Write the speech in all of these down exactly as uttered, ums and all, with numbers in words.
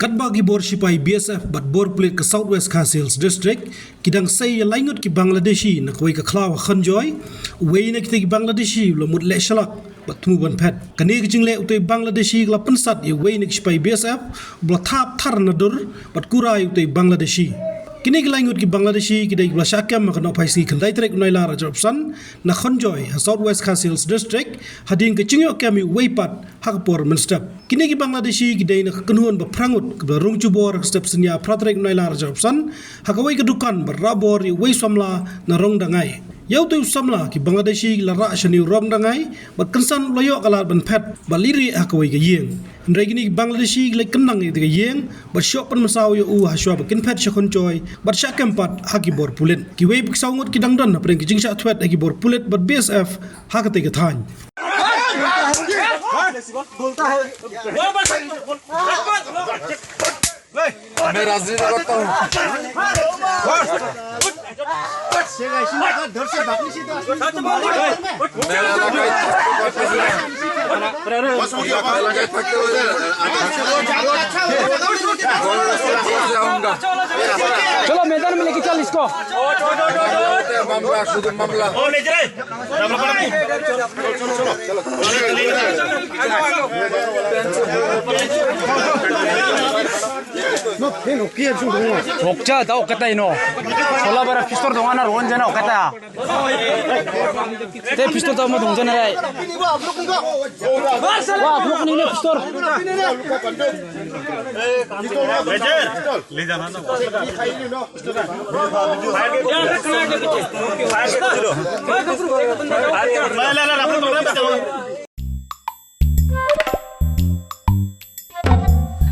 Katba ki bor shipai B S F bad bor pulit ka South West Khasi Hills District ki dang sei ïa lai ngut ki Bangladeshi na kawei ka khlaw ha Khonjoy, uwei na kitei ki Bangladeshi u la mut leh shlak bad thmu ban phet. Kane ka jingleh utei Bangladeshi ka la pynsat ïa uwei na ki shipai B S F, u la thap thar na dur bad kurai utei Bangladeshi. Kine ki lai ngut ki Bangladeshi ki dei kiba la shah kem ha ka nohphai sngi khyndai tarik u Nailar arhajar arphew san na Khonjoy ha South West Khasi Hills District, hadien ka jingïoh kem ïa uwei pat ha ka por mynstep. Kine ki Bangladeshi ki dei na ka kynhun ba phra ngut kaba la rung jubor ha ka step synñia phra tarik u Nailar arhajar arphew san ha kawei ka dukan bad rah bor ïa uwei u samla na Rongdangai. Ïa utei u samla ki Bangladeshi ki la rah shane u Rongdangai bad kynsan u la ïoh ka lad ban phet bad leit rieh ha kawei ka ïing. Hynrei kine ki Bangladeshi ki leit kyndang ïa katei ka ïing bad shoh pynmynsaw ïa u hashwa ba kin phet sha Khonjoy bad shah kem pat ha ki bor pulit. Kiwei pat ki saw ngut ki dang don hapdeng ka jingshah thwet ha ki bor pulit bad B S F ha katei ka thaiñ. मैं राजनीति करता हूँ। मेरा तो कोई चक्कर नहीं है। चलो मैदान में लेके चल इसको। मामला, शुद्ध मामला। Okcha ta okata ino. Sola bara pistol dong ana ron jana okata. Te pistol ta mo dong jana rai. Wa ablok ni ne pistol.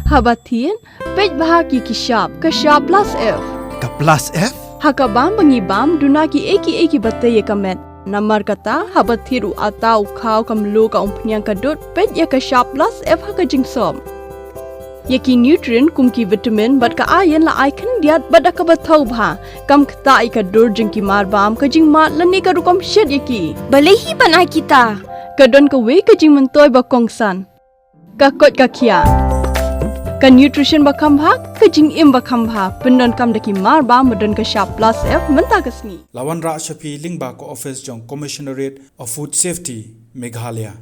Haba thied, peit bha ki ki shap, ka shap plus F. Ka plus F? Ha ka bam ba ngi bam, duna ki ei ki ei kiba tei ïa ka met. Namar kata, haba thied u atta u khaw ka mluh ka umphniang ka dud, peit ïa ka shap plus F ha ka jingsop. Ïa ki nutrient kum ki vitamin bad ka iron la ai khyndiat bad da kaba thaw bha. Kam ktah ïa ka dur jong ki mar bam, ka jingmad lane ka rukom shet ïa ki. Balei hi ban ai kita? Ka don kawei ka jingmyntoi ba kongsan. Ka koit ka khiah. Ka nutrition ba kham bha, ka jingim ba kham bha. Pyndonkam da ki mar bam ba don ka shap plus F mynta ka sngi. La wanrah sha phi lyngba ka office jong Commissionerate of Food Safety, Meghalaya.